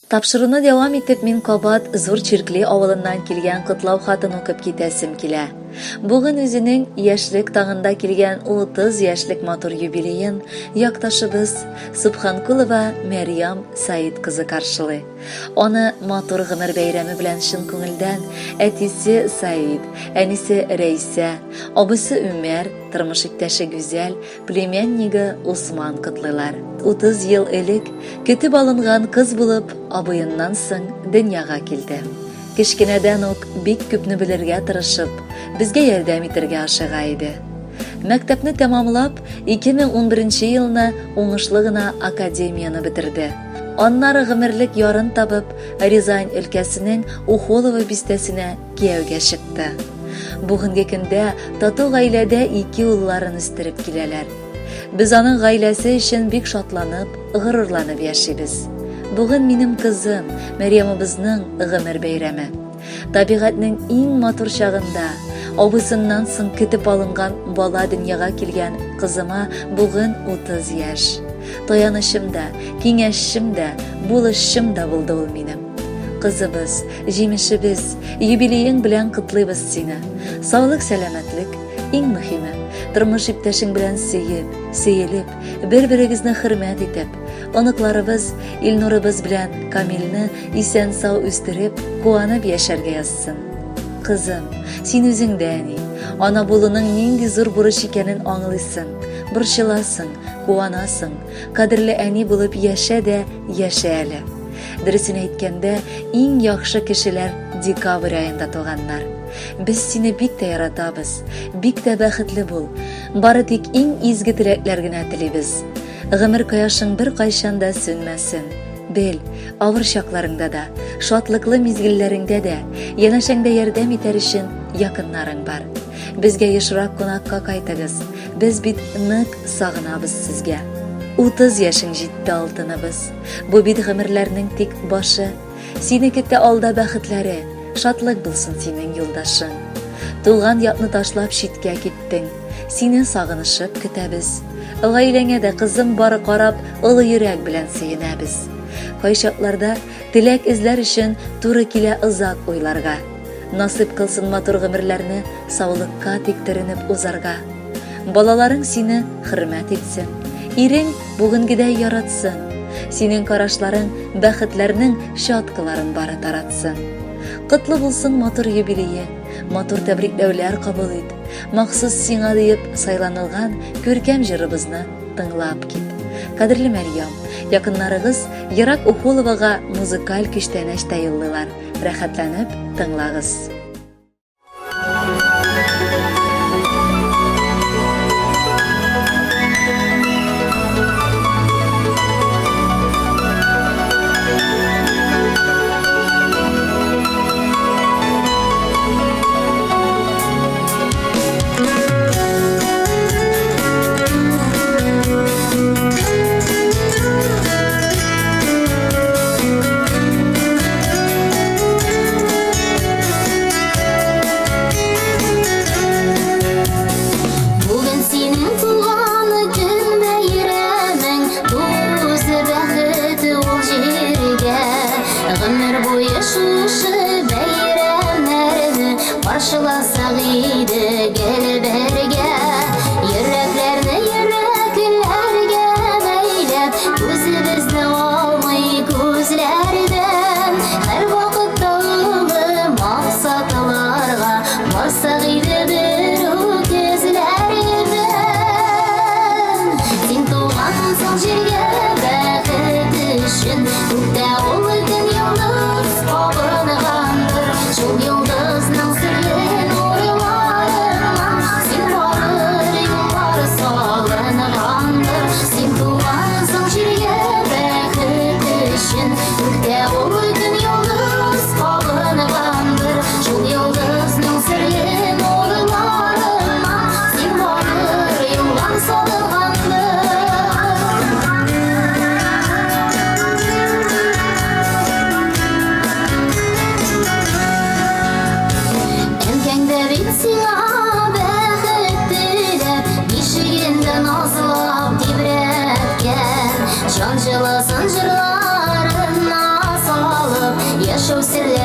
Тапшыруны дәвам итеп, мин кабат Зур Чиркли авылыннан килгән котлау хатын укып китәсем килә. Бүген үзенең яшьлек таңында килгән 30 яшьлек матур юбилеен якташыбыз Субханкулова Мәрьям Саид кызы каршылый. Аны матур гомер бәйрәме белән чын күңелдән әтисе Саид, әнисе Рәйсә, абыйсы Үмәр, тормыш иптәше Гүзәл, Племяннигы Усман котлыйлар. 30 ел элек көтеп алынган кыз булып, абыеннан соң дөньяга килде. Кечкенәдән үк бик күпне белергә тырышып, безгә ярдәм итәргә ашыга иде. Мәктәпне тәмамлап, 2011 елны уңышлы гына академияне бетерде. Аннары гомерлек ярын табып, Рязань өлкәсенең Ухолово бистәсенә кияүгә чыкты. Бүгенге көндә тату гаиләдә ике улларын үстереп киләләр. Без аның гаиләсе өчен бик шатланып, горурланып яшибез. Бүген минем кызым Мәрьямыбызның гомер бәйрәме. Табигатьнең иң матур чагында, абыйсыннан соң көтеп алынган бала дөньяга килгән кызыма бүген 30 яшь. Таянычым да, киңәшчем дә, булышчым да булды ул минем. Кызыбыз, җимешебез, юбилеең белән котлыйбыз сине. Саулык, сәламәтлек, иң мөһиме, тормыш иптәшең белән сөеп, сөелеп, бер-берегезне хөрмәт итеп, оныкларыбыз Илнурыбыз белән Камилне исән-сау үстереп, куанып яшәргә язсын. Кызым, син үзең дә әни. Ана булуның нинди зур бурыч икәнен аңлыйсың, борчыласың, куанасың. Кадерле әни булып яшә дә яшә әле. Дөресен әйткәндә, иң яхшы кешеләр декабрь аенда туганнар. Без сине бик тә яратабыз, бик тә бәхетле бул. Бары тик иң изге теләкләр генә телибез. Гомер кояшың беркайчан да сүнмәсен. Бел, авыр чакларыңда да, шатлыклы мизгелләреңдә дә янәшәңдә ярдәм итәр өчен якыннарың бар. Безгә ешрак кунакка кайтыгыз. Без бит нык сагынабыз сезгә. 30 яшең җитте, алтыныбыз. Бу бит гомерләрнең тик башы. Сине көтә алда бәхетләре, шатлык булсын синең юлдашың. Туган якны ташлап читкә киттең, сине сагынышып көтәбез. Гаиләңә дә кызым бары карап, олы йөрәк белән сөенәбез. Кайчакларда теләк эзләр өчен туры килә озак уйларга. Насыйп кылсын матур гомерләрне саулыкка тик төренеп узарга. Балаларың сине хөрмәт итсен, ирең бүгенгедәй яратсын, синең карашларың бәхетләрнең чаткыларын бары таратсын. Котлы булсын матур юбилее, матур тәбрикләүләр кабул ит. Махсус сиңа диеп сайланылган күркәм җырыбызны тыңлап кит. Кадерле Мәрьям, якыннарыгыз ерак Ухуловага музыкаль күчтәнәч тә юллыйлар. Рәхәтләнеп тыңлагыз. Бүген синең туган көн бәйрәмең, Тугызы бәхет ул җиргә. Гомер буе шушы бәйрәмнәрне Каршыласак иде гел бергә. Йөрәкләрне йөрәкләргә бәйләп, Күзебезне алмый күзләрдән. Һәрвакытта олы максатларга Барсак иде бер үк эзләрдән. Син тугансың җиргә бәхет өчен, Күктә ул көн йолдыз кабынгандыр. Шул йолдызның серле нурларыннан Син бары Яшәү серләре.